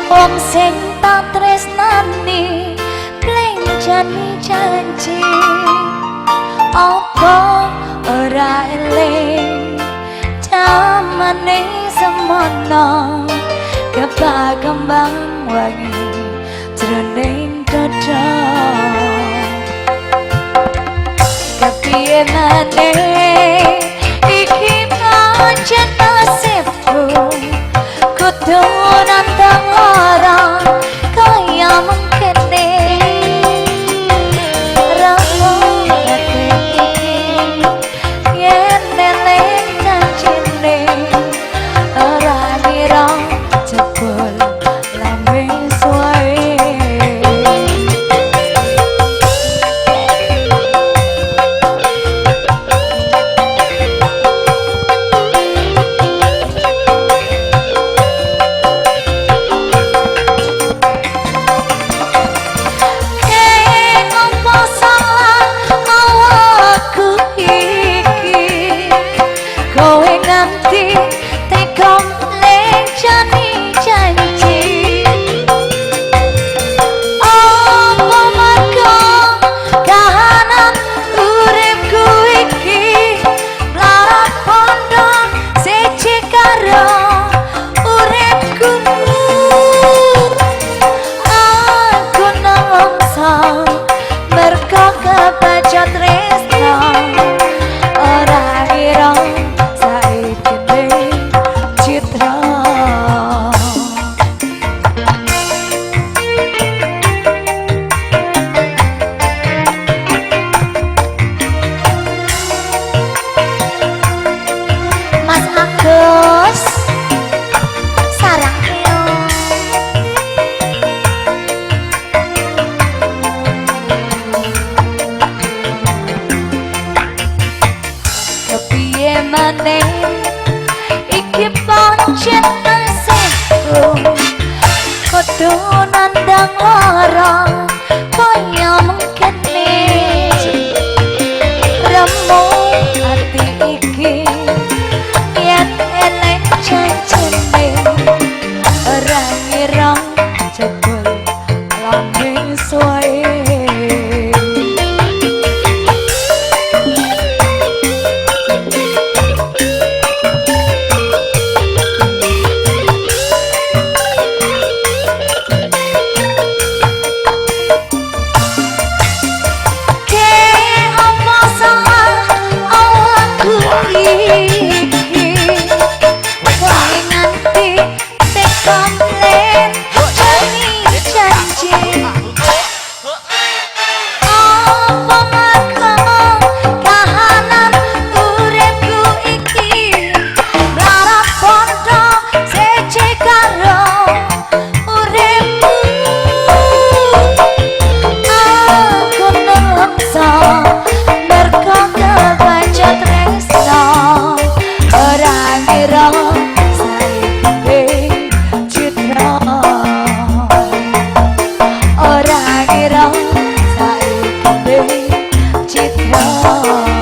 Wong sing tak tresnani plenjani janji. Apa ora eling jamane semono kebak kembang wangi jroning dada. Kepiye maneh iki pancen nasibku kudu nantang lara kaya mengkene. Ramo ati iki yen eling janjine ora ngira jebul lambe suwe. Iki pancen nasibku kudu nandang lara kaya mengkene. Remo ati iki yen eling janjine ora ngira jebul lambe suwe. Ora ngira saiki citra.